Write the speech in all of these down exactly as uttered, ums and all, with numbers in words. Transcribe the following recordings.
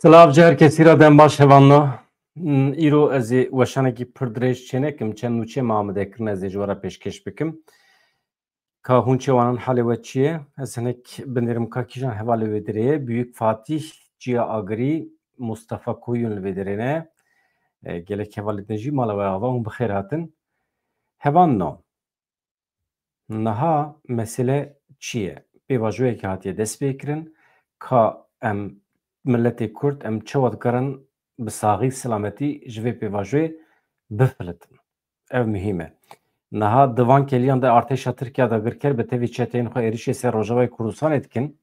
Silav ji her kesî re, dem baş hevalno. Hmm, îro ez ê weşanekî pir dirêj çênekim, çend nûçe me amade kirin, ez ê ji we re pêşkêş bikim. Ka hûn çêwanan halê we çi ye? Ez hinek binêrim ka kîjan hevalê wê derê ye. Büyük Fatih, Ciya Agirî, Mustafa Koyun li vê derê ne. E, gelek hevalê din jî mala we ava, hûn bi xêr hatin. Hevalno. Niha mesele çi ye? Pêvajoyekê hatiye destpêkirin ka em miletê Kurd, em çawa dikarin bi saxî, silametî ji vê pêvajoyê bifilitin. Ev muhîm e. Niha di van keliyan de artêşa Tirkiye dagirker bi tevî çeteyên xwe êrişê ser Rojavayê Kurdistanê dikin.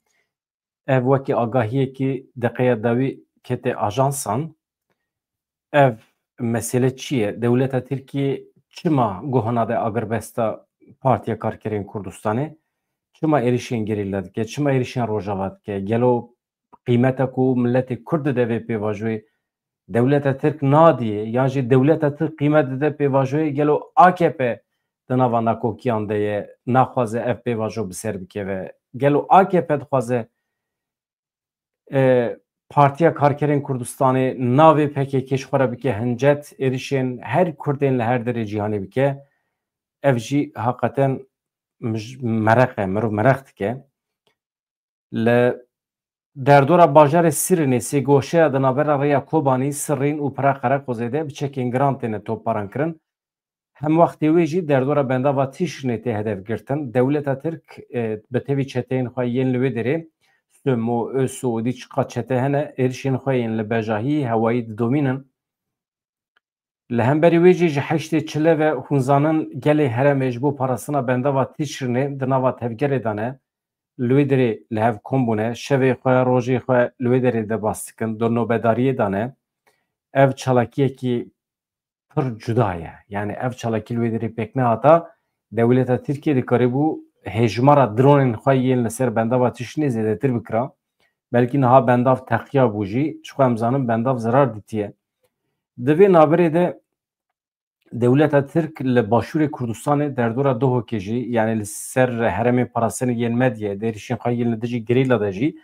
Ev wekî agahiyekî deqeya dawî kete ajansan. Ev mesele çi ye? Dewleta Tirkiyê çima guh nade agirbesta Partiya Karkerên Kurdistanê? Çima êrişên gerîla dike? Çima êrişên Rojava dike? Gelo qîmeta ku miletê Kurd dide vê pêvajoyê dewleta Tirk nadiyê, yan jî dewleta Tirk qîmet dide pêvajoyê, gelo A K P di nava nakokiyan de ye, naxwaze ev pêvajo bi ser bikeve? Gelo A K P dixwaze, e, Partiya Karkerên Kurdistanê navê P K K ji xwe re bike hincet, êrişên her Kurdên li her derê cîhanê bike? Ev jî heqeten mij-, mereq e, mirov mereq dike. Li derdora bajarê Sirînê sêgoşeya di navbera rêya Kobanî, Sirîn û Pira Qereqozê de bi çekên giran têne topbaran kirin. Hem wextê wê jî derdora bendava Tişrînê tê hedef girtin. Dewleta Tirk, e, bi tevî çeteyên xwe yên li wê derê, Sumo, Öso û dî çiqa çete hene, êrişên xwe yên li bejahî, hewayî didomînin. Li hemberî wê jî ji heştê çile ve hûn zanin gelê herêmê ji bo parastina bendava Tişrînê di nava tevgerê de ne, li wê derê li hev kom bûne, şevê xwe, rojê xwe li wê derê derbas dikin, di nobedariyê de ne. Ev çalakiyekî pir cuda ye. Yani ev çalakî li wê derê pêk nehata, dewleta Tirkiye dikarîbû hejmara dronên xwe yên li ser bendava Tişrînê zêdetir bikira. Belkî niha bendav teqiya bû jî, ji xwe em zanin bendav zerar dîtiye. Di vê navberê de dewleta Tirk li başûrê Kurdistanê derdora Duhokê jî, yani li ser herêmên parastinê yên Medyayê, di êrişên xwe yên li dijî gerîla de jî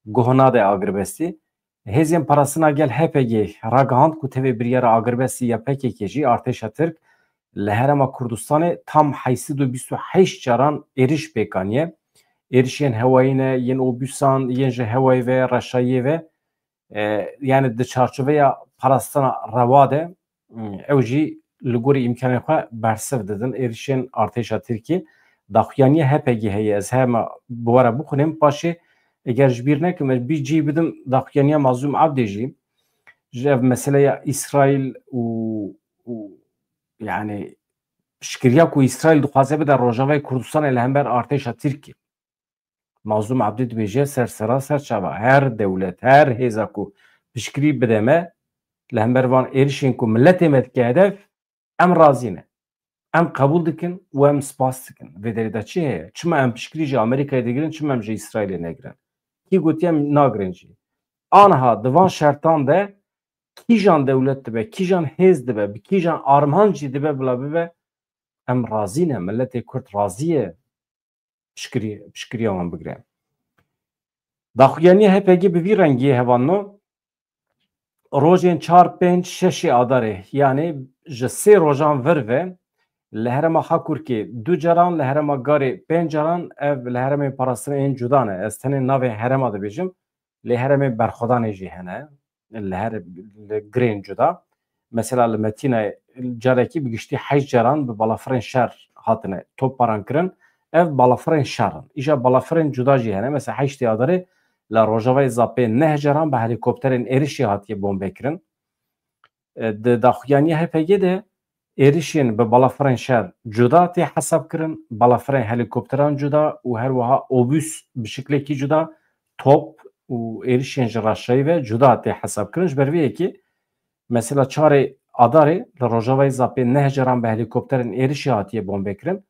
guh nade agirbestî. Hêzên Parastina Gel, H P G, ragihand ku tevê biryara agirbestî ya P K K jî artêşa Tirk li herêma Kurdistanê tam heyt sed û bîst û heşt caran êriş pêk aniye. Êrişên hewayî ne, yên obûsan, yên ji hewayê ve, reşayiyê ve, e, yani di çarçoveya parastina rewa de, e, ew jî li gorî îmkanên xwe bersiv didin êrişên artêşa Tirkiyê. Daxuyaniya H P G heye, ez hema bi we re bixwînim, paşê eger ji bîr nekim, ez bî cî bidim daxuyaniya Mazlûm Abdê jî. Ji ev meseleya Îsraîl û, û yani piştgiriya ku Îsraîl dixwaze bide Rojavayê Kurdistanê li hember artêşa Tirkiyê. Mazlûm Abdî dibêje, ser sera ser çava, her dewlet, her hêza ku piştgirî bide me, li hember van êrişên ku miletê me dike hedef, em razî ne. Em qebûl dikin û em spas dikin. Vê derê de çi heye? Çima em piştgirî ji Amerîkayê digirin, çima em ji Îsraîlê negirin? Kî gotiye em nagirin jî? Aniha di van şertan de kîjan dewlet dibe, kîjan hêz dibe, bi kîjan armanc jî dibe bila bibe, em razî ne. Miletê Kurd razî ye piştgirî-, piştgiriya wan bigire. Daxuyaniya H P G bi vî rengî ye, hevalno. Rojên çar, pênc, şeşê Adarê, yani ji sê rojan vir ve li herêma Xakurkê du caran, li herêma Garê pênc caran, ev li herêmên parastinê yên cuda ne. Ez tenê navê herêma dibêjim, lê herêmên berxwedanê jî hene. Li her, li girên cuda. Mesela li Metînayê carekî bi giştî heşt caran bi balafirên şer hatine topbaran kirin. Ev balafirên şer in. Îja balafirên cuda jî hene. Mesela heştê Adarê li Rojavayê Zapê neh caran bi helîkopterên êrişî hatiye bombe kirin. E, di daxuyaniya H P G de êrişên bi balafirên şer cuda tê hesab kirin, balafirên helîkopteran cuda û her wiha obûs bi şiklekî cuda, top û êrişên ji reşayî ve cuda tê hesab kirin. Ji ber vê yekê mesela çarê Adarê li Rojavayê Zapê neh caran bi helîkopterên êrişî hatiye bombe kirin.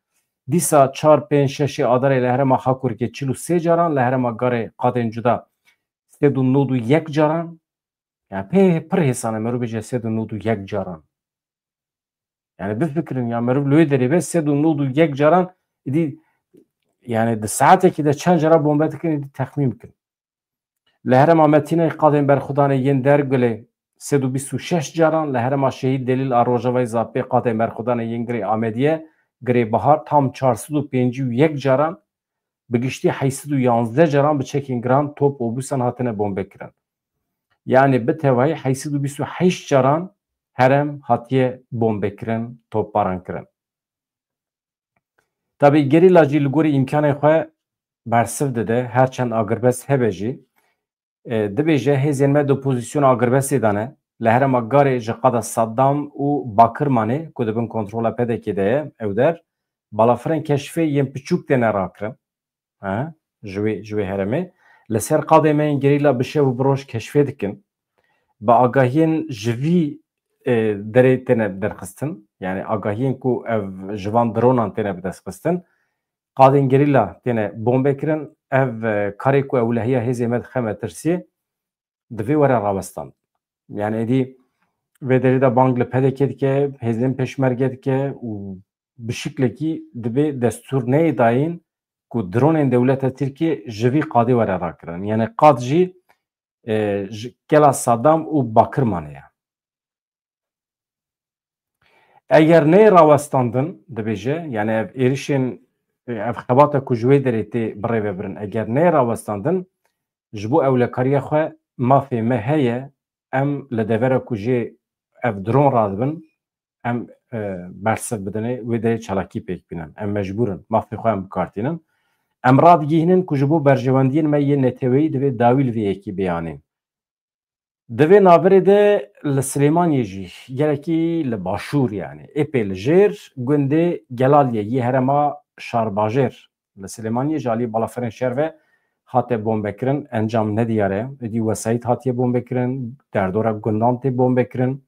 Dîsa çar, pênc, şeşê Adarê li herêma Xakurkê çil û sê caran, li herêma Garê qadên cuda sed û nod û yek caran, yani pê pir hêsan e, merû bêje sed û nod û yek caran. Yani bifikirin ya, merû li wê derê be sed û nod û yek caran, îdî yani di saetekî de çend cara bombe dikin, îdî texmîn bikin. Li herêma Metînê qadên berxwedanê yên Dergulê sed û bîst û şeş caran, li herêma Şehîd Delîl a Rojavayê Zapê qadên berxwedanê yên Girê Amediyê, Girê Bahar tam çar sed û pêncî û yek caran, bi giştî heyşt sed û yanzdeh caran bi çekên giran top û bûsan hatine bombekirin. Yanî bi tevahî heyşt sed û bîst û heşt caran herêm hatiye bombekirin, topbaran kirin. Tabî gerîla jî li gorî îmkanên xwe bersiv dide, her çend agirbest hebe jî. E, dibêje hêzên me di pozîsyona agirbestê de ne. Li herêma Garê ji qada Saddam û Bakirmanê ku di bin kontrola P D K'ê de ye, ew der, balafirên keşfê yên piçûk têne rakirin. He, ji wê, ji wê herêmê. Li ser qadê me yên gerîla bi şev û bi roj keşfê dikin. Bi agahiyên ji vî, e, derê têne derxistin. Yanî agahiyên ku ev ji van dronan têne bidestxistin. Qadên gerîla têne bombe kirin. Ev, e, karê ku ewlehiya hêzê me dixe metirsiyê, divê were rawestan. Yanî êdî vê derê de bang li P D K dike, hêzên pêşmerge dike û bi şiklekî dibê destûr neyê dayîn ku dronên dewleta Tirkiyê ji vî qadê were rakirin. Yanî qad jî, e, ji gela Saddam û Bakirmanê ye. Eger neyê rawestandin, dibêje, yanî ev êrişên, ev xebata ku ji wê derê tê birêvebirin, eger neyê rawestandin, ji bo ewlekariya xwe mafê me heye, em li devera ku jê ev dron radibin, em, e, bersiv bidinê, wê derê çalakî pêk bînin. Em mecbûr in, mafê xwe em bi kar tînin. Em radigihînin ku ji bo berjewendiyên me yê neteweyî divê dawî li vê yekê biyanîn. Di vê navberê de li Silêmaniyê jî, gelekî li başûr, yanî êpê li jêr, gundê Gelaliyê yê herêma Şarbajêr li Silêmaniyê ji alî balafirên şer ve hate bombekirin, encam nediyar e. Êdî wesayît hatiye bombekirin, derdora gundan tê bombekirin.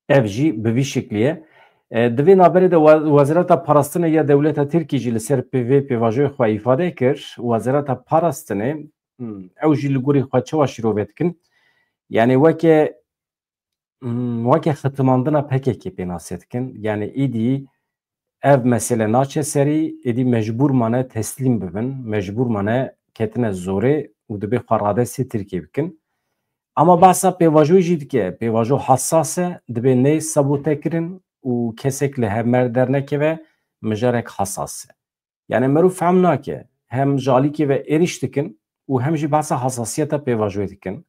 Ev jî bi vî şiklî ye. E, di vê navberê de we-, Wezareta Parastinê ya dewleta Tirkî jî li ser pê-, vê pêvajoyê xwe îfade kir. Wezareta Parastinê, hmm, ew jî li gorî xwe çawa şîrove dikin? Yanî weke, hmm, weke xitimandina P K K pênase dikin. Yanî êdî ev mesele naçe serî, êdî mecbûr mane teslîm bibin, mecbûr mane ketine zorê û dibê xwe radestê Tirkiyê bikin. Ama behsa pêvajoyê jî dike, pêvajo hesas e, dibê neyê sabote kirin û kesek li hev me dernekeve, mijarek hesas e. Yanî meriv fehm nake, hem ji alîkê ve êrîş dikin û hem jî behsa hesasiyeta pêvajoyê dikin.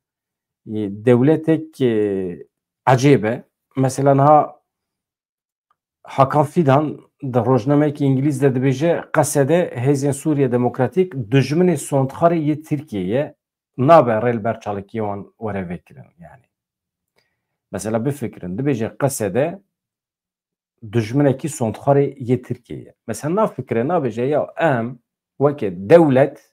Dewletek, e, ecêb e. Mesela niha Hakan Fidan di rojnameyekî îngilîz de dibêje, Qesede hêzên Sûriye Demokratîk dijminê sondxarê yê Tirkiyê ye, nabe rê li ber çalakiyê wan were vekirin. Yanî, mesela bifikirin, dibêje Qesede dijminekî sondxarê yê Tirkiyê ye. Mesela na fikre nabêje ya em weke dewlet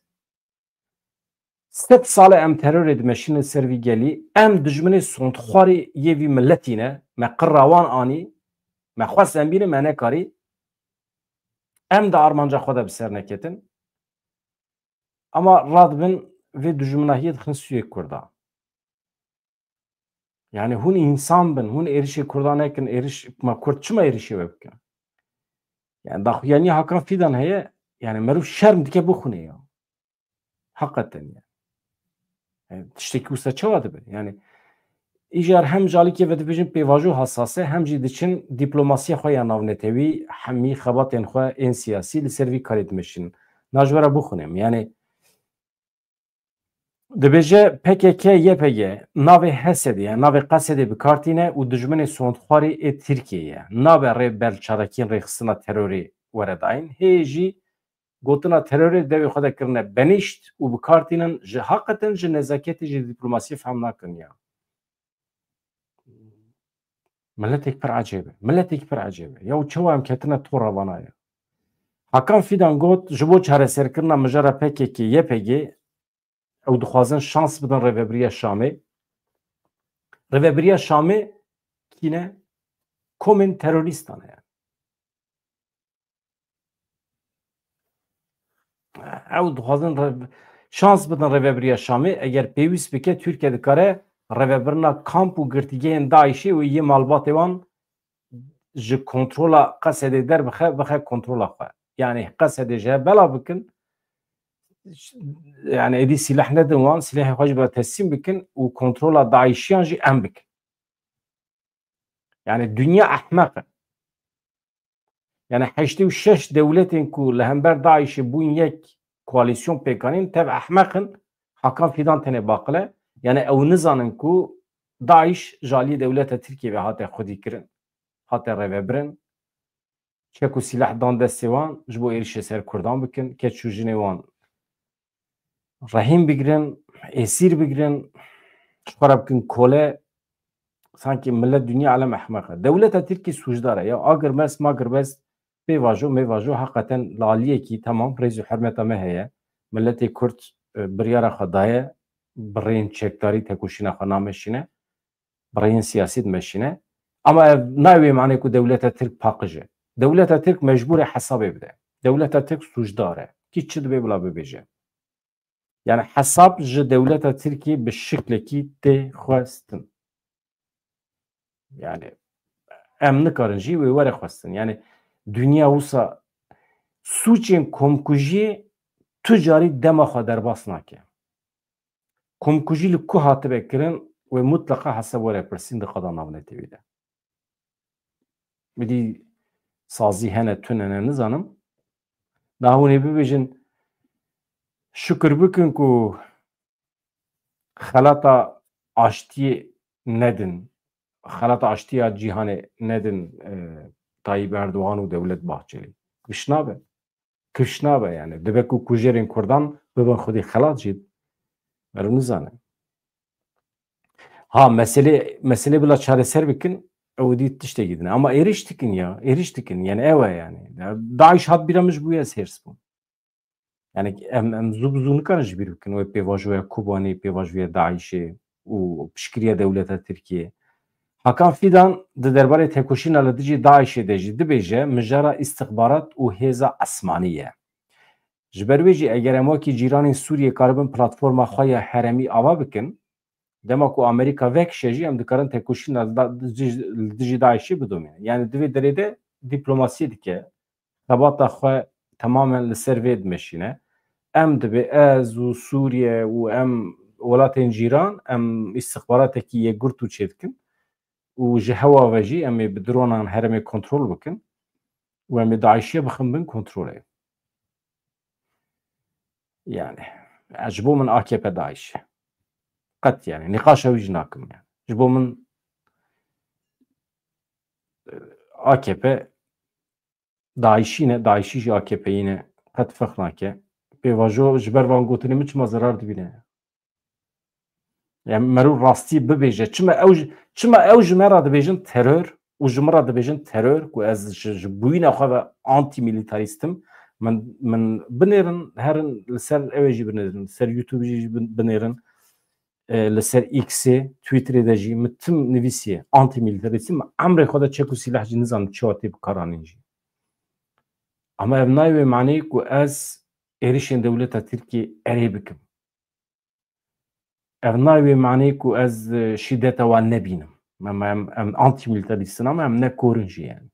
sed sal e em terorê dimeşînin ser vî gelî, em dijminê sondxwarê yê vî miletî ne, me qira wan anî, me xwest em bînin, me nekarî, em di armanca xwe de bi ser neketin. Ama radibin vê dijminahiyê dixin sûyê Kurda. Yanî hûn însan bin, hûn êrişê Kurda nekin, êriş, ma Kurd çima êrişê we bikin? Yanî daxuyanî Hakan Fidan heye, yanî meriv şerm dike bixwîne ya. Heqeten ya. Yanî tiştekî wisa çawa dibe? Yanî îcar hem ji alîkê ve dibêjin pêvajo hesas e, hem jî diçin dîplomasiya xwe ya navnetewî, hemî xebatên xwe ên siyasî li ser vî karê dimeşînin. Na ji we re bixwînim. Yanî dibêje P K K Y P G navê H S D'ê ye, navê Qesedê bi kar tîne û dijminê sondxwarî ê Tirkiyê ye. Nabe rê ber çalakiyên rêxistina terorê were dayîn. Hê jî gotina terorê devê xwe de kirine benîşt û bi kar tînin, ji heqetin ji nezaketê, ji dîplomasiyê fehm nakin ya. Miletek pir ecêb e. Miletek pir ecêb e. Ya û çawa em ketine tora vana ya? Hakan Fidan got, ji bo çareserkirina mijara P K K Y P G, ew dixwazin şans bidin rêvebiriya Şamê. Rêvebiriya Şamê kî ne? Komên terorîstan e. Ew dixwazin re-, şans bidin rêvebiriya Şamê. Eger pêwîst bike, Tirkiye dikare rêvebirina kamp û girtîgehên DAIŞê û yê malbatê wan ji kontrola Qesedê derbixe, bixe kontrola xwe. Yanî Qesedê ji hev bela bikin, Yani êdî sîleh nedin wan, sîlehê xwe jî bila teslîm bikin û kontrola DAIŞiyan jî em bikin. Yani dinya ehmeq e. Yani heştê û şeş dewletên ku li hember DAIŞê bûn yek koalîsyon pêk anîn, tev ehmeq in, Hakan Fidan tenê baqil e. Yani ew nizanin ku DAIŞ ji aliyê dewleta Tirkiyê ve hate xwedî kirin, hate rêvebirin. Çek û sîleh dan destê wan ji bo êrişê ser Kurdan bikin, keç û jinê wan rehîn bigirin, êsîr bigirin, ji xwe re bikin kole, sankî millet dinya alem ehmeq e. Dewleta Tirkî sûcdar e. Ya agir mest, magir mest, pêvajo, mêvajo, heqeten li aliyekî temam rêz û hurmeta me heye. Milletê Kurd, e, biryara xwe daye, bi rêyên çekdarî tekoşîna xwe nameşîne, bi rêyên siyasî dimeşîne. Ama ev nayê wê manê ku dewleta Tirk paqij e. Dewleta Tirk mecbûr e hesabê bide. Dewleta Tirk sûcdar e. Kî çi dibê bila bibêje. Yani hesab ji dewleta Tirkiyê bi şiklekî tê xwestin. Yani em nikarin jî wê were xwestin. Yani dinya wisa sûcên komkujiyê tu carî dema xwe derbas nake. Komkujî li ku hatibe kirin, wê mutleqa hesab were pirsîn di qada navnetewî de. Bidî sazî hene, tune ne, nizanim. Niha hûn ê bibêjin, şukir bikin ku xelata aştiyê nedin, xelata aştiya cîhanê nedin, e, Tayyip Erdogan û Dewlet Bahçelî. Giş nabe. Giş nabe yani. Dibe ku kujerên Kurdan bibin xwedî xelat jî. Meriv nizane. Ha, mesele, mesele bila çareser bikin, ew dî tiştekî din e. Ama êriş dikin ya, êriş dikin. Yani ew e yani. Ya, DAIŞ hat bîra min, ji bo wê ez hêrs bûm. Yani em, em zû bi zû nikarin ji bîr bikin. Wê pêvajoya Kobanê, pêvajoya DAIŞê û piştgiriya dewleta Tirkiyê. Hakan Fidan di derbarê tekoşîna li dijî DAIŞê de jî dibêje, mijara îstixbarat û hêza esmanî ye. Ji ber wê jî eger em wekî cîranên Sûriyê karibin platforma xwe ya herêmî ava bikin, dema ku Amerîka vekişe jî em dikarin tekoşîna da-, dijî, dijî DAIŞê bidomînin. Yani di vê derê de dîplomasiyê dike, xebata xwe temamen li ser vê dimeşîne. Em dibê ez û Sûriye û em welatên cîran, em îstixbaratekî yekgurt û çêdikin û ji hewa ve jî em ê bi dronan herêmê kontrol bikin û em ê DAIŞê bixin bin kontrolê. Yani, ez ji bo min A K P DAIŞ e. Qet yani, nîqaşa wî jî nakim yani. Ji bo min, e, A K P DAIŞî ne, DAIŞî jî A K P'yî ne, qet ferq nake. Pêvajo ji ber van gotinê min çima zerar dibîne? Yani merû rastî bibêje. Çima ew ji, çima ew ji me re dibêjin terör û ji min re dibêjin terör, ku ez ji, ji bûyîna xwe ve antîmîlîtarîst im. Min, min binêrin, herin li ser ew ê jî binêrin, li ser YouTube jî bin-, binêrin, e, li ser X'ê, Twitterê de jî min tim nivîsiye, antîmîlîtarîst im. Min emrê xwe de çek û sîleh jî nizanim çawa tê bikaranîn jî. Ama ev nayê wê maneyê ku ez êrişên dewleta Tirkiyê erê bikim. Ev nayê wê maneyê ku ez, e, şîdeta wan nebînim. Em, em, em antîmîlîtarîst in, ama em ne korin jî yani.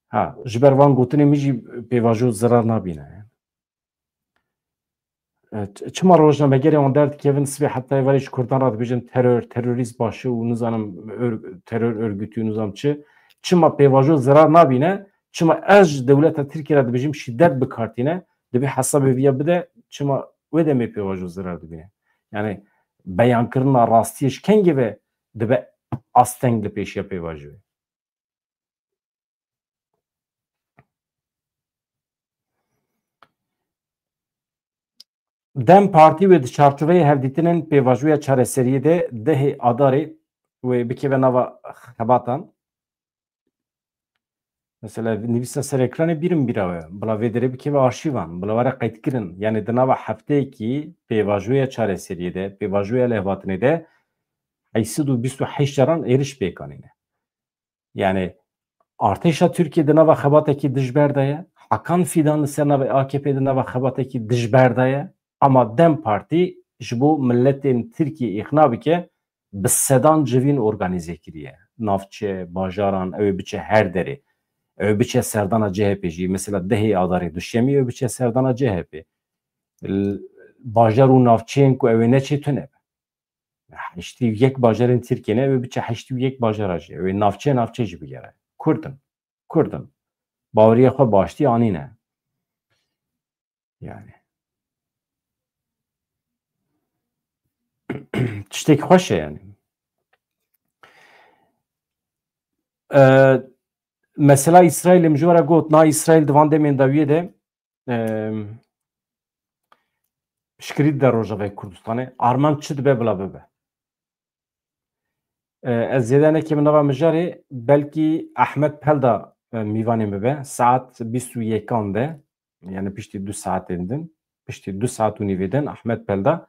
Ha, ji ber van gotinê min jî pêvajo zerar nabîne yani. E, ç-, çima rojnamegerê wan derdikevin, sibê heta êvarê ji Kurdan re dibêjin terör, terorîst başı û nizanim ör-, terör örgütü û nizam çi. Çima pêvajo zerar nabîne? Çima ez ji dewleta Tirkiye re dibêjim şîdet bikartîne? Dibê hesabê viya bide, çima wê demê pêvajo zerar dibîne? Yani beyankirina rastiyê ji kengê ve dibe asteng li pêşiya pêvajoyê. DEM Partî wê di çarçoveyê hevdîtinên pêvajoya çareseriyê de dehê Adarê wê bikeve nava xebatan. Mesela nivîsa ser ekranê bîrin bîra we. Bila vê derê bikeve arşîvan. Bila were qeydkirin. Yani di nava hefteyekî pêvajoya çareseriyê de, pêvajoya lêhatinê de heyşt sed û bîst û heşt caran êriş pêk anîne. Yani artêşa Tirkiye di nava xebatekî dijber de ye. Hakan Fidan li ser navê A K P di nava xebatekî dijber de ye. Ama DEM Partî ji bo miletên Tirkiye îqna bike, bi sedan civîn organîze kiriye. Navçe, bajaran, ew ê biçe her derê. Ew ê biçe serdana C H P jî. Mesela dehê Adarê, duşemî ew ê biçe serdana C H P. L-, bajar û navçeyên ku ew ê neçê tune be. Heştê û yek bajarên Tirkiyê ne, ew ê biçe heştê û yek bajara jî. Ew ê navçe navçe jî bigere. Kurd in. Kurd in. Baweriya xwe bi aştî anîne. Yani. Tiştekî xweş e yani. Ee, mesela Îsraîlê min ji we re got, na Îsraîl di van demên dawiyê de, em, piştgirî dide Rojavayê Kurdistanê, armanc çi dibe bila bibe. E, ez zêde nekêm nava mijarê, belkî Ahmet Pelda, e, mîvanê min be, saet bîst û yekan de, yani piştî du saetên din, piştî du saet û nîvê din Ahmet Pelda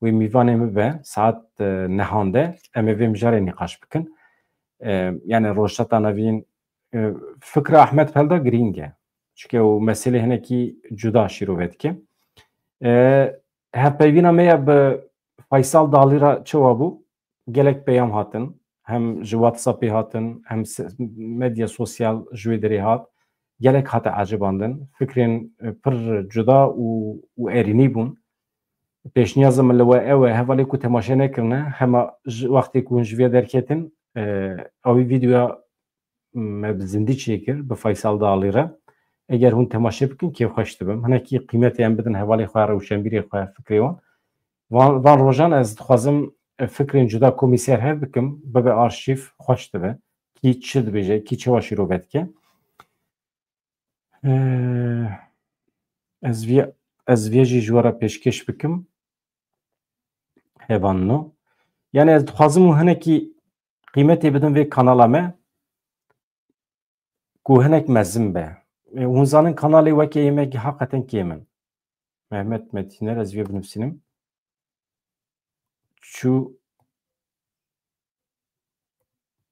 wê mîvanê min be, saet, e, nehan de, em ê vê mijarê nîqaş bikin. E, yani Rojhilata Navîn, e, fikra Ahmet Pelda girîng e. Çike û meselê hinekî cuda şîrove dike. E, hevpeyvîna me ya bi Faysal Dalî re çawa bû? Gelek peyam hatin. Hem ji WhatsAppê hatin, hem se-, medya sosyal ji wê derê hat. Gelek hate ecibandin. Fikrên, e, pir cuda û, û erînî bûn. Pêşniyaza min li we ew e, hevalê ku temaşe nekirine, hema ji wextê ku hûn ji vê derketin, e, ew vîdeoya me bi zindî çêkir, bi Faysal Dalî re. Eger hûn temaşe bikin, kêfxweş dibim. Hinekî qîmetê em bidin hevalê xwe, rewşenbîrê xwe, fikrê wan. Van, van rojan ez dixwazim, e, fikrên cuda komî ser hev bikim, bibe arşîv, xweş dibe. Kî çi dibêje, kî çawa şîrove dike. E, ez vê, ez vê jî ji we re pêşkêş bikim. Hevan no. Yani ez dixwazim û hinekî qîmetê bidin vê kanala me ku hinek mezin be. E, hûn zanin kanalê weke yê me heqeten kêm in. Mehmet Metîner, ez vê binivîsînim. Çû,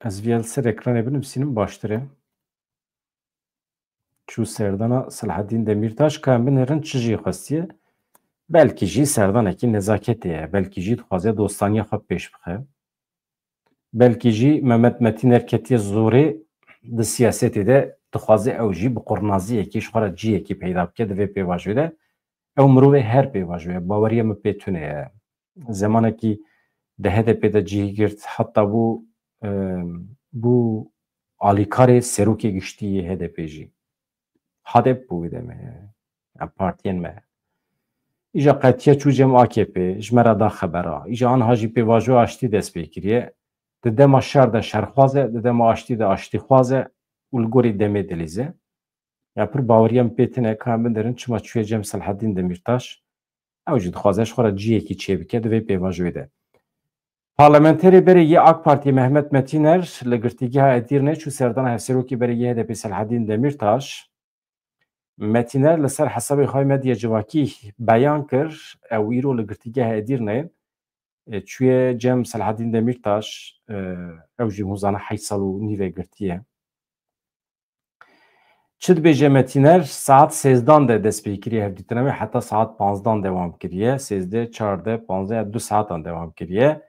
ez vê li ser ekranê binivîsînim, baştir e. Çû serdana Selahaddîn Demîrtaş, ka em binêrin çi jî xwestiye? Belkî jî serdanekî nezaketê ye, belkî jî dixwaze dostaniya xwe pêş bixe. Belkî jî Mehmet Metîner ketiye zorê di siyasetê de, dixwaze ew jî bi qurnaziyekî ji xwe re cihekî peyda bike di vê pêvajoyê de. Ew mirovê her pêvajoyê, baweriya min pê tune ye. Zemanekî di H D P de cihî girt, heta bû, e, bû alîkarê serokê giştî yê H D P jî. H D P bû wê demê, ya partiyên me. Îja qetiya çû cem A K P, ji me re da xebera. Îja anha jî pêvajoya aştî dest pê kiriye. Di dema şer de şerxwaz e, di dema aştî de aştîxwaz e û li gorî demê dilîze. Ya pir baweriya min pê tune, ka em binêrin çima çûye cem Selahaddîn Demîrtaş. Ew jî dixwaze ji xwe re cihekî çêbike di vê pêvajoyê de. Parlamenterê berê yê AK Partiyê Mehmet Metîner li girtîgeha Edirne çû serdana hevserokê berê yê H D P Selahaddîn Demîrtaş. Metîner li ser hesabê xwe medya civakî beyan kir, ew îro li girtîgeha Edirneyê, e, çûye cem Selahaddîn Demîrtaş, e, ew jî hûn zanin heşt sal û nîvê girtiye. Çi dibêje Metîner? Saet sêzdan de dest pê kiriye hevdîtina wê, heta saet panzdan dewam kiriye. Sêzdeh, çardeh, panzdeh, du saetan dewam kiriye.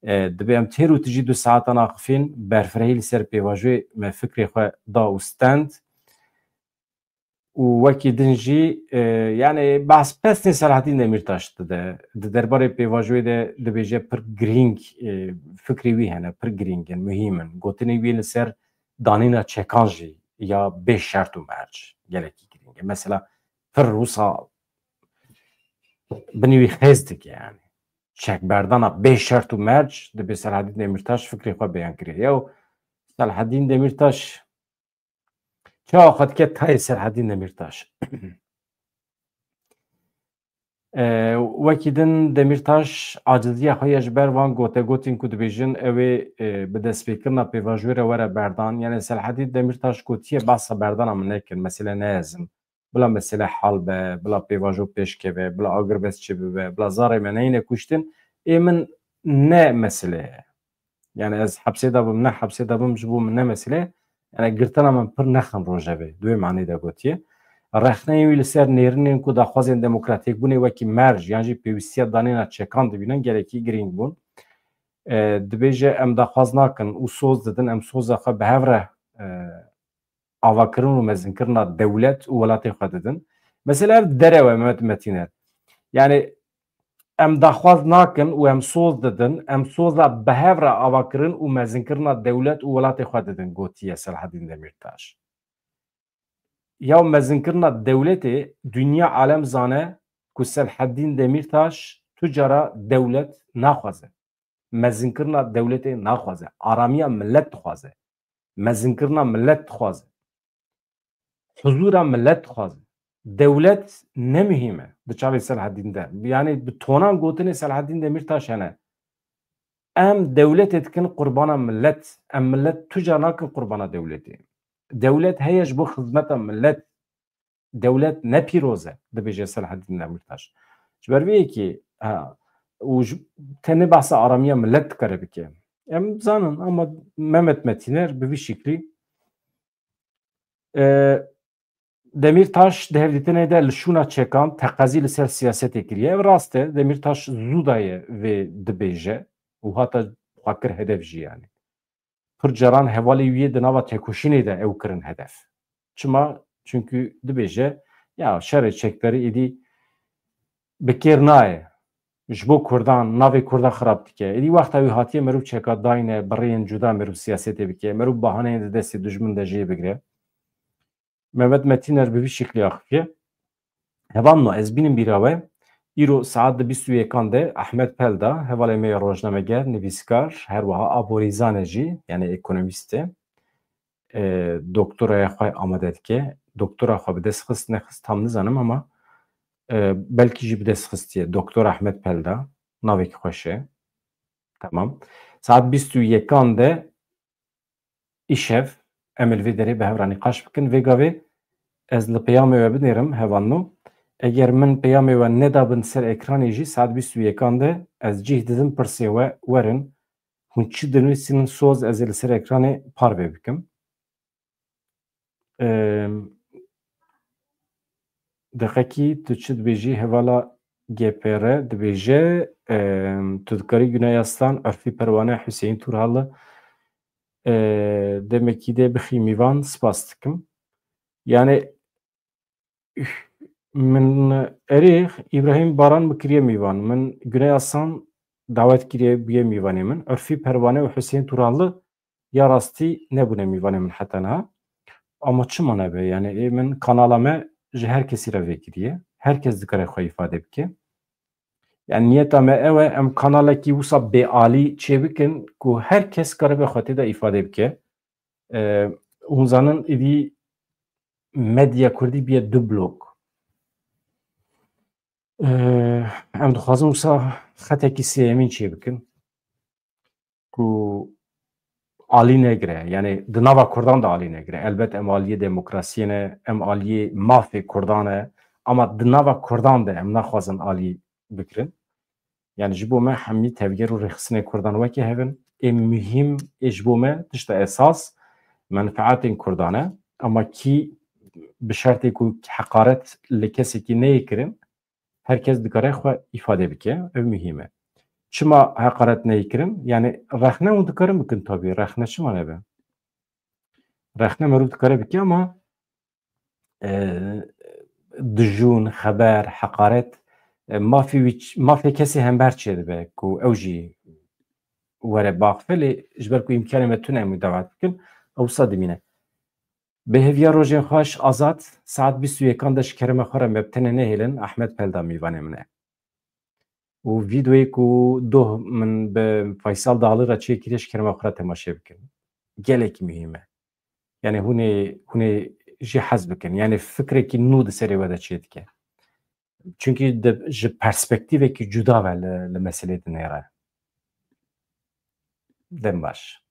E, dibê em têr û tijî du saetan axifîn, berfirehî li ser pêvajoyê me fikrê xwe da û stend. Û wekî din jî, e, yani behs pesnê Selahaddîn Demîrtaş dide. Di derbarê pêvajoyê de dibêje pir girîng, e, fikrê wî hene, pir girîng in, muhîm in. Gotinê wî li ser danîna çekan jî ya bê şert û merc gelekî girîng e. Mesela pir wisa binî wî xêz dike yani. Çekberdana bê şert û merc dibê Selahaddîn Demîrtaş fikrê xwe beyan kiriye. Yew Selahaddîn Demîrtaş çawa xwe dike tayê Selahaddîn Demîrtaş? E, wekî din Demîrtaş aciziya xwe ya ji ber van gotegotên ku dibêjin ew ê, e, bi destpêkirina pêvajoyê re were berdan. Yani Selahaddîn Demîrtaş gotiye behsa berdana min nekin, mesele ne ez im. Bila mesele hal be, bila pêvajo pêş keve, bila agirbest çêbibe, bila zarê me neyne kuştin, ê min ne mesele ye. Yani ez hepsê de bim, ne hepsê de bim, ji bo min ne mesele ye. Yani girtina min pir nexin rojevê, di wê manê de gotiye. Rexneyên wî li ser nêrînên ku daxwazên demokratîkbûnê wekî merc yan jî pêwîstiya danîna çekan dibînin gelekî girîng bûn. E, dibêje em daxwaz nakin û soz didin, em soza xwe bi hev re, e, avakirin û mezinkirina dewlet û welatê xwe didin. Mesela ev derew e Mehmet Metîner. Yani em daxwaz nakin û em soz didin, em soza bi hev re avakirin û mezinkirina dewlet û welatê xwe didin, gotiye Selahedîn Demîrtaş. Ya mezinkirina dewletê, dinya alem zane ku Selahedîn Demîrtaş tu cara dewlet naxwaze. Mezinkirina dewletê naxwaze. Aramiya millet dixwaze. Mezinkirina millet dixwaze. Huzura millet dixwaze. Dewlet ne muhîm e di çavê Selahedîn de. Yani bi tonan gotinê Selahedîn Demîrtaş hene. Em dewletê dikin qurbana millet. Em millet tu car nakin qurbana dewletê. Dewlet heye ji bo xizmeta millet. Dewlet ne pîroz e, dibêje Selahedîn Demîrtaş. Ji ber vê yekê, ha, û ji, tenê behsa aramiya millet dikare bike. Em zanin, ama Mehmet Metîner bi vî şiklî, e, Demîrtaş di hevdîtinê de li şûna çekan teqezî li ser siyasetê kiriye. Ev rast e, Demîrtaş zû daye vê dibêje û hata xwe kir hedef jî yani. Pir caran hevalê wî yê di nava tekoşînê de ew kirin hedef. Çima? Çünkü dibêje, ya şerê çekdarî êdî bi kêr nayê. Ji bo Kurdan, navê Kurda xirab dike. Êdî wexta wî hatiye merû çeka dayne, birêyên cuda merû siyasetê bike, merû bahaneyên di destê dijmin de jê bigire. Mehmet Metîner bi vî şiklî axifiye. Hevalno, ez bînim bîra we. Îro saet di bîst û yekan de Ahmet Pelda, hevalê me ye rojnameger, nivîskar, her wiha aborîzan e jî, yani ekonomîst e. E, doktoraya xwe amade dike. Doktora xwe bi dest xist, nexist tam nizanim ama, e, belkî jî bi dest xistiye. Doktor Ahmet Pelda, navekî xweş e. Tamam. Saet bîst û yekan de îşev em li vê derê bi hev re nîqaş bikin. Vê gavê ez li peyamê we binêrim, hevalno. Eger min peyamê we nedabin ser ekranê jî, saet bîst û yekan de ez cih didim pirsê we, werin. Hûn çi dinivîsînin soz ez ê li ser ekranê parve bikim. Em, deqekî tu çi dibêjî? Hevala G P R dibêje, em, tu dikarî Güney Aslan, Urfî Perwane, Hüseyin Turhalı, e, demekî de bixî mîvan, spas dikim. Yani min erê Îbrahîm Baran min kiriye mîvan. Min Güney Aslan dawet kiriye bûye mîvanê min. Urfî Perwane û Hüseyin Turhalı ya rastî nebûne mîvanê min heta niha. Ama çima nebe? Yani ê min kanala me ji her kesî re vê kiriye. Her kes dikare xwe îfade bike. Yani niyeta me ew e, em kanalekî wisa bêalî çêbikin ku her kes karibe xwe tê de îfade bike. E, hûn zanin êdî medya kurdî biye du blok. E, em dixwazin wisa xetekî sêyemîn çêbikin ku alî negire. Yani di nava Kurdan de alî negire. Elbet em aliyê demokrasiyê ne, em aliyê mafê Kurdan e. Ama di nava Kurdan de em naxwazin alî bigirin. Yani ji bo me hemî tevger û rêxistinê Kurdan weke hev in. Ê muhîm ê ji bo me tişta esas menfaetên Kurdan e. Ama kî bi şertê ku heqaret li kesekî neyê kirin, her kes dikare xwe îfade bike. Ev muhîm e. Çima heqaret neyê kirin? Yani rexne hûn dikarin bikin tabî. Rexne çima nebe? Rexne merûv dikare bike ama, e, dijûn, xeber, heqaret, e, mafê wî ç-, mafê kesê hember çêdibe ku ew jî were baxfe, lê ji ber ku îmkanê me tune em wî dawet bikin, ew wisa dimîne. Bêhêviya rojên xweş, Azad, saet bîst û yekan de ji kerema xwe re me bi tenê nehêlin, Ahmet Pelda mîvanê min e. Û vîdeoyê ku doh min bi Faysal Dağlı re çêkiriye, ji kerema xwe re temaşe bikin. Gelekî muhîm e. Yani hûn ê, hûn ê jê hez bikin. Yani fikrekî nû di serê we de çêdike. Çunkî di, ji perspektîvekî cuda ve li, li meselê dinêre. Dem baş.